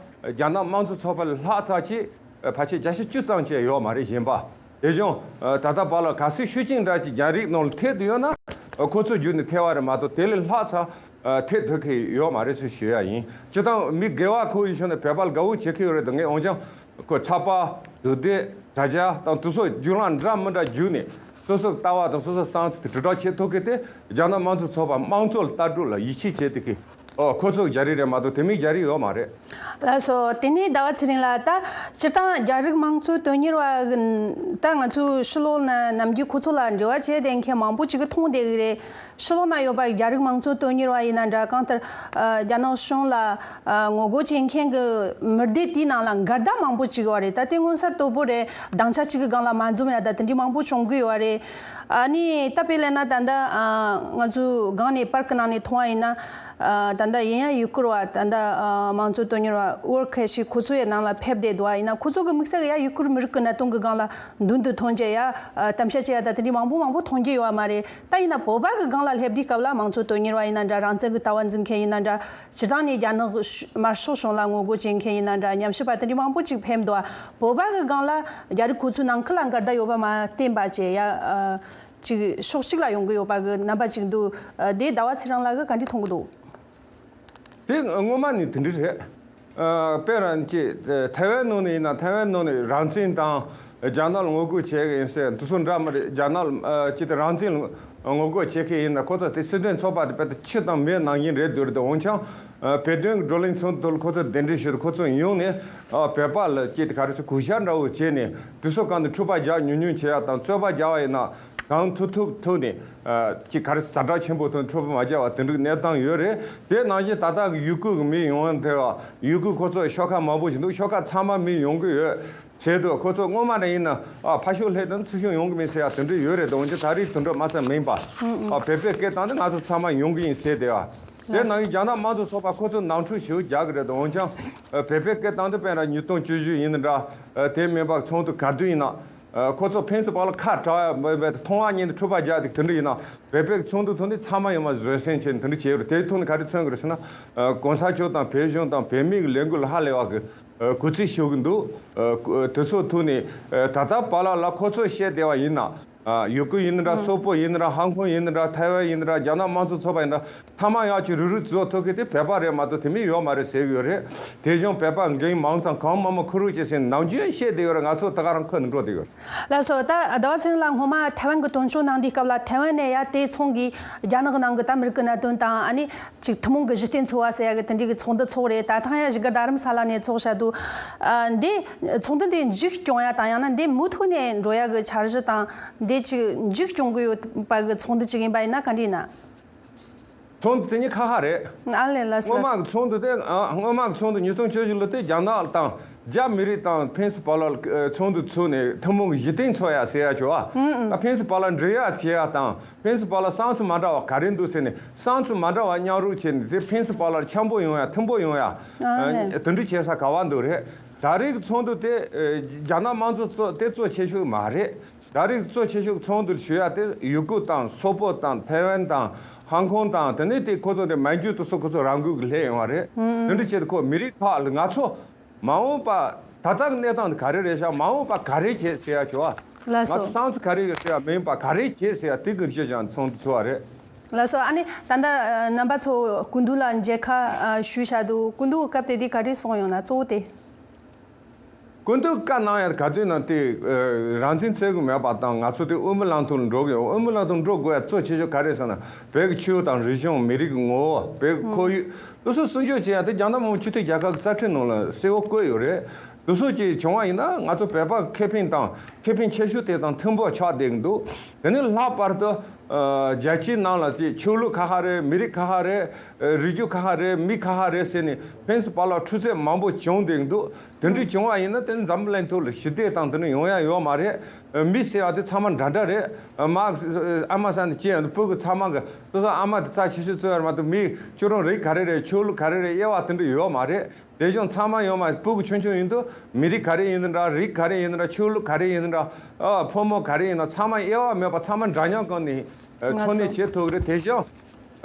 རྒྱ་ནག་དམངས་གཙོ་ཚོགས་པ་ལས་ལྷག་ཙམ་ཅིག་ཕལ་ཆེར་བརྒྱ་ཆ་བཅུ་ཙམ་ཅིག་ཡོད་མ་རེད། གཞན་པ། དེ་བཞིན་ད་ལྟ་བར་ལ་གལ་སྲིད་ཤུགས་རྐྱེན་འདྲ་ཅིག་རྒྱ་རིགས་ནང་ལ་ཐེབས་བསྡད་ཡོད་ན། ཁོ་ཚོ་བརྒྱུད་ནས་ཐེབས་པ་རེད་མ་གཏོགས་དེ་ལས་ལྷག་ཙམ་ཐེབས་ཐུབ་ཀྱི་ཡོད་མ་རེད་ཟེར་ཞུ་ཡ་ཡིན། སྤྱིར་བཏང་མི་སྒེར་བ་ཁོ་ཡིན་ཕྱོགས་ནས་བོད་པ་ལ་དགའ་བོ་བྱེད་ཀྱི་ཡོད་རེད་འདུག་ངས། འོན་ཀྱང་ཁོ་ཚགས་པར། དུས་དེབ། དྲ་རྒྱ་དང་དེ་ཚོ་བརྒྱུད་ལམ་འདྲ་མི་འདྲ་བརྒྱུད་ནས་སོ་སོའི་ལྟ་བ་དང་སོ་སོའི་བསམ་ཚུལ་དེ་དྲིལ་བསྒྲགས་བྱེད་ཐུབ་མཁན་དེ་རྒྱ་ནག་དམངས་གཙོ་ཚོགས་པ་དམངས་གཙོ་ལ་ལྟ་གྲུབ་ལ་ཡིད་ཆེས་བྱེད་ཐུབ་མཁན། ཨོ་ཁོ་ཚོ་རྒྱ་རིགས་རེད་མ་གཏོགས་དེ་མིན་རྒྱ་རིགས་ཡོད་མ་རེད། ལགས་སོ། དེ་ནས་ཟླ་བ་ཚེ་རིང་ལགས། ད་སྤྱིར་བཏང་རྒྱ་རིགས་དམངས་གཙོ་དོན་གཉེར་བ་ད་ང་ཚོའི་ཕྱི་ལོགས་ན་ནམ་རྒྱུན་ཁོ་ཚོ་ལ་འབྲེལ་བ་བྱས་བསྡད་མཁན་མང་པོ་ཅིག་གིས་མཐོང་བསྡད་ཀྱི་རེད། ཕྱི་ལོགས་ན་ཡོད་པ་རྒྱ་རིགས་དམངས་གཙོ་དོན་གཉེར་བ་ཡིན་ན་འདྲ། གང་ལྟར་ཨ་རྒྱ་ནག་གཞུང་ལ་ཨ་ངོ་རྒོལ་བྱེད་མཁན་གྱི་མི་སྡེ་དེའི་ནང་ལ་འགལ་ཟླ་མང་པོ་ཅིག་ཡོད་རེད། ད་དེ་མངོན་གསལ་དོད་པོ་རེད། དམ་བཅའ་གཅིག་གི་སྒང་ལ་མ་འཛོམས་ཡ་ད་དེ་འདྲའི་མང་པོ་བྱུང་གི་ཡོད་རེད། ཨ་ནི་ད་དཔེ་ལེན་ན་ད་ལྟ་ཨ་ང་ཚོའི་སྒང་ནས་པར་གྱི་ནང་ནས་མཐོང་བ་ཡིན་ན། ཨ་ད་ལྟ་ཡིན་ཡང་ཡུ་གུར་བ་ད་ལྟ་ཨ་དམངས་གཙོ་དོན་གཉེར་བ་ཝུར་ཁེ་ཞིག་ཁོ་ཚོ་ཡི་ནང་ལ་ཕེབས་བསྡད་འདུག་བ། ཡིན་ན་ཁོ་ཚོ་གི་དམིགས་བསལ་གྱི་ཡ་ཡུ་གུར་མི་རིགས་ཀྱི་གནད་དོན་གྱི་སྒང་ལ་མདུན་དུ་ཐོན་རྒྱུ་ཡ་ཨ་དམ་བཅའ་བྱེད་ཡ་ད་དེ་འདྲའི་མང་པོ་མང་པོ་མཐོང་རྒྱུ་ཡོད་བ་མ་རེད། ད་ཡིན་ན་བོད་པ་གི་སྒང་ལ། ལ་སླེབས་དུས་སྐབས་ལ་དམངས་གཙོ་དོན་གཉེར་བ་ཡིན་ན་འདྲ། རང་བཙན་གྱི་ལྟ་བ་འཛིན་མཁན་ཡིན་ན་འདྲ། སྤྱིར་བཏང་ནས་རྒྱ་ནག་དམར་ཤོག་གཞུང་ལ་ངོ་རྒོལ་བྱེད་མཁན་ཡིན་ན་འདྲ། ཉམས་ཞིབ་པ་དེ་འདྲའི་མང་པོ་ཅིག་ཕེབས་འདུག་བོད་པ་གི་སྒང་ལ་རྒྱ་རིགས་ཁོ་ཚོའི་ནང་ཁུལ་ལ་འགལ་ཟླ་ཡོད་པ་མ་བསྟན་པ་བྱས་ཡ། ཅིག་ཕྱོགས་གཅིག་ལ་ཡོང་གི་ཡོད་པ་གི་རྣམ་པ་ཅིག་འདུག་དེ་ཟླ་བ་ཚེ་རིང་ལགས་ཀྱིས་ག་འདྲ་མཐོང་གི་འདུག་དེ་སྔོན་མ་ནས་དེ་འདྲ་རེད། ཨ། དཔེར་ན་ཅིག་ཐའེ་ཝན་ནང་ནས་ཡིན་ན། ཐའེ་ཝན་ནང་ནས་རང་བཙན་དང་རྒྱ་ནག་ལ་ངོ་རྒོལ་བྱེད་ཀྱི་ཡིན་ཟེར་དེ་ཚོ་འདྲ་མི་རེད། རྒྱ་ནག་ལ་ཅིག་ད་རང་བཙན་ལ་ངོ་རྒོལ་བྱེད་མཁན་ཡིན་ན། ཁོ་ཚོ་དེ་སྲིད་དོན་ཚོགས་པ་དེ་དཔེ་ད་ཆུ་དང་མེ་ནང་བཞིན་རེད་འདུག་རེད། འོན་ཀྱང་། ཨ། བོད་དོན་གྱི་བགྲོ་གླེང་ཚོགས་འདུ་ལ་ཁོ་ཚོ་གདན་འདྲེན་ཞུས་ཏེ། ཁོ་ཚོ་ཡོང་ནས། ཨ། བོད་པ་ལ་ཅིག་ད་ག་རེ་ཟེར། གུས་ཞབས་འདྲ་བོ་བྱས་ནས། དེ་ཚོ་གང་དུ་འཁྲུག་པ་རྒྱག་ཉུང་ཉུང་བྱེད་ཡག་དང་། རྩོད་པ་རྒྱག་པ་ཡིན་ན། གང་ཐུབ་ཐུབ་ཐུབ་ནས། ཨ། ཅིག་ག་རེ་ཟེར། ཛ་དྲག་ཆེན་པོ་ཐོག་ནས་འཁྲུག་པ་མ་རྒྱག་པ་དེ་འདྲའི་གནས་སྟངས་ཡོད་རེད། དེ་ནང་བཞིན་ད་ལྟ་གི་ཡུ་གུར་གི་མི་ཡོང་དེ། ཡུ་གུར་ཁོ་ཚོ་ཤོག་ཁག་མང་པོ་ཞིག་འདུག་ཤོག་ཁག་ཚང་མ་མི་ཡོང་གི་ཡོད་བྱས་འདུག་ཁོ་ཚོ་སྔོན་མ་ནས་ཡིན་ན། ཨ། ཕར་ཕྱོགས་སླེབས་དང་ཚུར་ཕྱོགས་ཡོང་གི་མེད་ཟེར་ཡག་དེ་འདྲ་ཡོད་རེད། འོན་ཀྱང་ད་རེས་དེ་འདྲ་མ་ཚད་མིན་པ། ཨ། བོད་པའི་སྐད་བཏང་དུས་ང་ཚོ་ཚང་མ་ཡོང་གི་ཡིན་ཟེར་བསྡད་པ། དེ་ནང་བཞིན་རྒྱ་ནག་དམངས་གཙོ་ཚོགས་པ་ཁོ་ཚོ་ནང་འཁྲུག་ཞེ་པོ་རྒྱག་གི་རེད། འོན་ཀྱང་། ཨ། བོད་པའི་སྐད་བཏང་དུས་དཔེར་ན་ཉིས་སྟོང་བཅུ་བཞི་ཡིན་ན་འདྲ། ཨ། དེ་མིན་པ་ཚོགས་འདུ་ག་དུས་ཡིན་ན། ཨ། ཁོ་ཚོ་ཕན་ཚུན་བར་ལ་ཁ་བྲལ་བ་མེད་པའི་མཐོང་བ་ཉིད་དུ་འཁྲུག་པ་རྒྱག་དེ་དེ་འདྲ་ཡིན་ན། བོད་པའི་ཚོགས་འདུ་ཐོག་ནས་ཚང་མ་ཡོང་བ་བཟོད་བསྲན་བྱས་ནས་དེ་འདྲ་བྱས་ཡོད་རེད། དེའི་ཐོག་ནས་ག་རེ་མཚོན་གྱི་རེད་ཟེར་ན། ཨ། གོང་ས་མཆོག་དང་། བོད་གཞུང་དང་། བོད་མིའི་ལས་འགུལ་ལ་ཧ་ལས་པ་གི། ཨ། གུས་བརྩི་ཞུ་གི་འདུག་ཨ། དེ་ཚོའི་ཐོག་ནས། ཨ། ད་ལྟ་བར་ལ་ལ་ཁོ་ཚོས་བཤད་བསྡད་པ་ཡིན་ན། ཨ། ཡུ་གུར་ཡིན་ན་འདྲ། སོག་པོ་ཡིན་ན་འདྲ། ཧང་ཀོང་ཡིན་ན་འདྲ། ཐའེ་ཝན་ཡིན་ན་འདྲ། རྒྱ་ནག་དམངས་གཙོ་ཚོགས་པ་ཡིན་ན་འདྲ། ཚང་མ་ཡག་ཅིག་རུག་རུག་བཟོ་ཐུབ་མཁན་དེ་བོད་པ་རེད་མ་གཏོགས་དེ་མིན་ཡོད་མ་རེད་ཟེར་གྱི་ཡོད་རེད། དེ་བཞིན་བོད་པ་རྒན་མང་ཙམ་གང་མང་མང་འཁོད་རོགས་བྱེད་ཟེར་ནས་ནམ་རྒྱུན་བཤད་བསྡད་ཡོད་རེད། ང་ཚོ་ད་ག་རང་འཁོད་ནས་འགྲོ་བསྡད་ཡོད་རེད། ལགས་སོ། ད་ཟླ་བ་ཚེ་རིང་ལགས་སྔོན་མ་ཐའེ་ཝན་གྱི་དོན་གཅོད་གནང་དུས་སྐབས་ལ། ཐའེ་ཝན་ནས་ཡ་དེ་མཚུངས་ཀྱི་རྒྱ་ནག་གི་ནང་གི་ད་མི་རིགས་ཀྱི་གནད་དོན་དང་། ཨ་ནི་ཅིག་ཐུན་མོང་གི་གཞི་རྟེན་འཚོལ་བ་ཟེར་ཡ་གི་དེ་འདྲའི་གི་ཚོགས་འདུ་ཚོགས་རེད། ད་ཐེངས་ཡ་བཞུགས་སྒར་རྡ་རམ་ས་ལ་ནས་ཚོགས་བཞག་འདུག་ཨ། འདི་ཚོགས་འདུ་འདི་མཇུག་སྐྱོང་ཡ་དང་། ཡང་ན་འདི་མུ་མཐུད་ནས་འགྲོ་ཡ་གི་འཆར་གཞི་དང་། འདི་ཅིག་མཇུག་སྐྱོང་གི་ཡོད་པ་གི་ཚོགས་འདུ་ཅིག་ཡིན་པ་ཡིན་ན་ག་འདྲ་ཡིན་ན། ཚོགས་འདུ་དེ་གཉིས་ཁ་ཁ་རེད། ཨ་ལས། ལགས་སོ། སྔོན་མ་གི་ཚོགས་འདུ་དེ། ཨ། སྔོན་མ་གི་ཚོགས་འདུ་ཉིས་སྟོང་བཅུ་བཞི་ལོ་དེ་རྒྱ་ནག་དང་རྒྱ་མི་རིགས་དང་ཕན་ཚུན་བར་ལ། ཨ། ཚོགས་འདུ་ཚུགས་ནས་ཐུན་མོང་གི་གཞི་རྟེན་འཚོལ་ཡ་ཟེར་ཡ་བྱོས་ཨ། ཨ། ཕན་ཚུན་བར་ལ་འབྲེལ་ཡ་བྱེད་ཡ་དང་། ཕན་ཚུན་བར་ལ་བསམ་ཚུལ་མ་འདྲ་བ་ག་རེ་འདུག་ཟེར་ནས་བསམ་ཚུལ་མ་འདྲ་བ་མཉམ་རུབ་བྱས་ནས། དེ་ཕན་ཚུན་བར་ལ་འཆམ་པོ་ཡོང་ཡ། མཐུན་པོ་ཡོང་ཡ། ཨ་ལས། དེ་འདྲ་བྱེད་ས་ག་བ་འདུག་རེད། ད་རེས་ཀྱི་ཚོགས་འདུ་དེ། ཨ། རྒྱ་ནག་དམངས་གཙོ་ཚོགས་དེ་གཙོ་ཆེ་ཤོས་མ་རེད། ད་རེས་གཙོ་ཆེ་ཤོས་ཚོགས་འདུར་ཞུགས་ཡ་དེ་ཡུ་གུར་དང་སོག་པོ་དང་ཐའེ་ཝན་དང་ཧང་ཀོང་དང་། དེ་ནས་དེ་ཁོ་ཚོ་དེ་མན་ཇུ་དེ་ཚོ་ཁོ་ཚོ་རང་འགུལ་གྱིས་སླེབས་ཡོང་བ་རེད། དེ་འདྲ་བྱས་ཏེ་ཁོ་མི་རིགས་ཁག་ལ་ང་ཚོ་མ་འོངས་པ། ད་ལྟ་གི་གནས་སྟངས་དེ་ག་རེ་རེད་ཤག་མ་འོངས་པ་ག་རེ་བྱེད་ཟེར་ཡ་བྱོས་ཨ། ལགས་སོ། ང་ཚོ་བསམ་ཚུལ་ག་རེ་ཡོད་ཟེར་ཡ་མིན་པ་ག་རེ་བྱེད་ཟེར་ཡ་དེ་གི་གཞི་བཞག་ཚོགས་འདུ་ཚོགས་པ་རེད། ལགས་སོ། ཨ་ནི་ད་ལྟ་རྣམ་པ་ཚོ་སྐུ་མདུན་ལ་མཇལ་ཁ་ཞུས་བཞག་འདུག་སྐུ་མདུན་སྐབས་དེ་དུས་ག་རེ་གསུངས་ཡོད་ན། གཙོ་བོ་དེ། སྐུ་མདུན་བཀའ་གནང་ཡ་ག་དུས་ན་དེ། ཨ། རང་བཙན་རྩོད་གི་མེད་པ་དང་། ང་ཚོ་དེ་དབུ་མའི་ལམ་ཐོག་ལ་འགྲོ་གི་ཡོད། དབུ་མའི་ལམ་ཐོག་འགྲོ་དགོས་ཡ་གཙོ་ཆེ་ཤོས་ག་རེ་ཟེར་ན། བོད་ཀྱི་ཆོས་དང་རིག་གཞུང་། མི་རིགས་ཀྱི་ངོ་བོ། བོད་ཀྱི་ཁོར་ཡུག་དེ་ཚོ་སྲུང་སྐྱོབ་བྱེད་ཡ་དེ་རྒྱ་ནག་མི་དམངས་སྤྱི་མཐུན་རྒྱལ་ཁབ་ཀྱི་རྩ་ཁྲིམས་ནང་ལ་གསལ་བོ་བཀོད་ཡོད་རེད། དེ་ཚོ་ཅིག་བྱུང་བ་ཡིན་ན་ང་ཚོ་བོད་པ་ཁེ་ཕན་དང་། ཁེ་ཕན་ཆེ་ཤོས་དེ་དང་མཐུན་པོ་ཆགས་བསྡད་ཀྱི་འདུག་དེ་ནས་ལྷག་པར་དུ། ཨ། རྒྱལ་སྤྱིའི་ནང་ལ་ཅིག་ཆོས་ལུགས་ཁ་ཁ་རེད། མི་རིགས་ཁ་ཁ་རེད། ཨ། རིག་རྒྱུ་ཁ་ཁ་རེད། མི་ཁ་ཁ་རེད་ཟེར་ནས་ཕན་ཚུན་བར་ལ་འཁྲུག་རྩོད་མང་པོ་བྱུང་བསྡད་ཀྱི་འདུག་དེ་འདྲ་བྱུང་བ་ཡིན་ན་དེ་ནི་འཛམ་བུ་གླིང་ཐོག་ལ་ཞི་བདེ་དང་དེ་འདྲ་ཡོང་ཡ་ཡོད་མ་རེད། ཨ། མི་ཟེར་བ་དེ་ཚང་མ་འདྲ་འདྲ་རེད། ཨ། མ། ཨ་མ་ཟེར་ནས་ཅི་ཡང་། བུ་གུ་ཚང་མ་གི་སོ་སོ་ཨ་མ་དེ་རྩ་ཆེ་ཤོས་བརྩི་བ་རེད་མ་གཏོགས། མི་ཁྱོད་རང་རིགས་ག་རེ་རེད། ཆོས་ལུགས་ག་རེ་རེད། དབྱེ་བ་དེ་འདྲ་ཡོད་མ་རེད། དེ་བཞིན་ཚང་མ་ཡོང་མ། སྤུ་གུ་ཆུང་ཆུང་ཡིན་དུས་མི་རིགས་ག་རེ་ཡིན་ན་འདྲ། རིགས་ག་རེ་ཡིན་ན་འདྲ། ཆོས་ལུགས་ག་རེ་ཡིན་ན་འདྲ། ཨ། ཕོ་མོ་ག་རེ་ཡིན་ན། ཚང་མ་དབྱེ་བ་མེད་པ་ཚང་མ་འདྲ་མཉམ་སྒང་ནས། ཨ། འཚོ་གནས་བྱེད་ཐུབ་ཀྱི་རེད། དེ་བཞིན།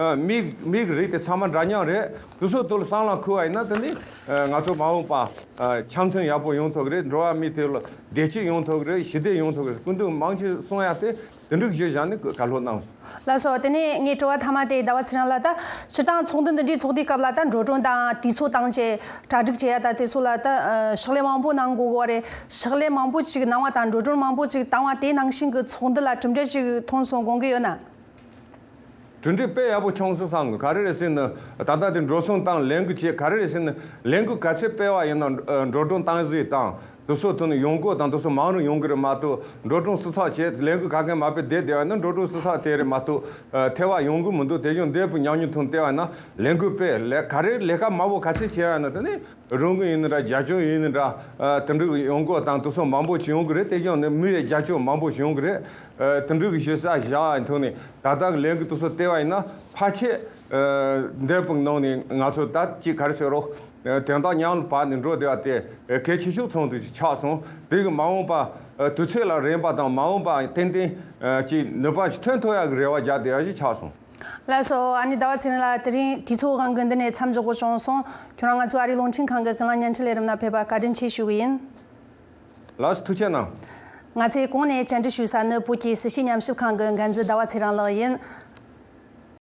ཨ། མི། མིའི་རིགས་དེ་ཚང་མ་འདྲ་མཉམ་རེད། དེ་ཚོའི་ཐོག་ལ་བསམ་བློ་འཁོར་བ་ཡིན་ན་དེ་ནི། ཨ། ང་ཚོ་མ་འོངས་པ། ཨ། འཆམ་མཐུན་ཡག་པོ་ཡོང་ཐུབ་ཀྱི་རེད། འགྲོ་བ་མིའི་ཐོག་ལ་བདེ་སྐྱིད་ཡོང་ཐུབ་ཀྱི་རེད། ཞི་བདེ་ཡོང་ཐུབ་ཀྱི་རེད། སྐུ་མདུན་མང་ཆེ་གསུང་ཡ་དེ་དེ་འདྲ་གཞི་བཞག་ནས་བཀའ་སློབ་གནང་སོང་། ལགས་སོ། དེ་ནས་ངའི་དྲི་བ་མཐའ་མ་དེ། ཟླ་བ་ཚེ་རིང་ལགས། ད་སྤྱིར་བཏང་ཚོགས་འདུ་འདི་འདྲའི་ཚོགས་དུས་སྐབས་ལ་ད་འགྲོ་གྲོན་དང་དུས་ཚོད་དང་བཅས་གྲ་སྒྲིག་བྱེད་ཡ་དང་དེ་ཚོ་ལ་ད། ཨ། ཕྱག་ལས་མང་པོ་གནང་དགོས་གོ་རེད། ཕྱག་ལས་མང་པོ་ཅིག་གནང་བ་དང་འགྲོ་གྲོན་མང་པོ་ཅིག་བཏང་བ་དེ་ནང་བཞིན་གྱི་ཚོགས་འདུ་ལ་གྲུབ་འབྲས་ཅིག་ཐོན་སོང་དགོངས་ཀྱི་ཡོད་ན། གྲུབ་འབྲས་དཔེ་ཡག་པོ་བྱུང་སོང་བསམ་གི། ག་རེ་རེད་ཟེར་ན། ད་ལྟ་དེ་འགྲོ་སོང་བཏང་། ལས་འགུལ་བྱས། ག་རེ་རེད་ཟེར་ན། ལས་འགུལ་ག་ཚད་སྤེལ་བ་ཡིན་ན། ཨ། འགྲོ་གྲོན་བཏང་གཟིགས་དང་དེ་ཚོ་ཐོག་ནས་ཡོང་སྒོ་དང་དེ་ཚོ་མང་རུ་ཡོང་གི་རེད་མ་གཏོགས། འགྲོ་གྲོན་སུབ་ཚགས་བྱས། ལས་འགུལ་ག་གེ་མ་སྤེལ་བསྡད་བསྡད་པ་ཡིན་ན་འགྲོ་གྲོན་སུབ་ཚགས་དེ་རེད་མ་གཏོགས། ཨ། ཐེ་བ་ཡོང་གི་མི་འདུག་དེ་བཞིན་འདས་པའི་ཉམས་མྱོང་ཐོག་ནས་བལྟས་པ་ཡིན་ན། ལས་འགུལ་སྤེལ། ལས། ག་རེ་ལས་ཀ་མང་པོ་ག་ཚད་བྱས་པ་ཡིན་ན། དེ་ནི་རང་འགུལ་ཡིན་ན་འདྲ། རྒྱབ་སྐྱོར་ཡིན་ན་འདྲ། ཨ། དེ་འདྲའི་ཡོང་སྒོ་དང་དེ་ཚོ་མང་པོ་ཅིག་ཡོང་གི་རེད། དེ་བཞིན་ནི་མི་ཡི་རྒྱབ་སྐྱོར་མང་པོ་ཅིག་ཡོང་གི་རེད། ཨ། དེ་འདྲའི་གཞི་རྩ་བཞག་ཐོག་ནས་ད་ལྟ་གི་ལས་འགུལ་དེ་ཚོ་བལྟས་པ་ཡིན་ན། ཕལ་ཆེར། ཨ། འདས་པའི་ནང་ནས་ང་ཚོ་ད་ཅིག་ག་རེ་ཟེར་རོགས། ཨ། དོན་དག་མཉམ་ལ་བབས་ནས་འགྲོ་བསྡད་པ་དེ། ཨ། གལ་ཆེ་ཤོས་ཚོགས་འདུ་ཅིག་ཆགས་སོང་། དེ་གི་མ་འོངས་པ། ཨ། དུས་ཚོད་ལ་རན་པ་དང་། མ་འོངས་པ་ཏན་ཏན། ཨ། ཅིག་ནུས་པ་ཅིག་ཐོན་ཐུབ་ཡག་གི་རེ་བ་རྒྱག་བསྡད་ཡག་ཅིག་ཆགས་སོང་། ལགས་སོ། ཨ་ནི་ཟླ་བ་ཚེ་རིང་ལགས། དེ་རིང་དུས་ཚོད་དབང་གིས་འདི་ནས་མཚམས་འཇོག་དགོས་བྱུང་སོང་། ཁྱོད་རང་ང་ཚོའི་ཨ་རིའི་རླུང་འཕྲིན་ཁང་གི་ཀུན་གླེང་བརྙན་འཕྲིན་ལས་རིམ་ནང་ཕེབས་པར་བཀའ་དྲིན་ཆེ་ཞུ་གི་ཡིན། ལགས་སོ། ཐུགས་རྗེ་གནང་། ང་ཚོས་གོང་ནས་བཅར་འདྲི་ཞུ་ས་ནི་བོད་ཀྱི་སྲིད་བྱུས་ཉམས་ཞིབ་ཁང་གི་འགན་འཛིན་ཟླ་བ་ཚེ་རིང་ལགས་ཡིན།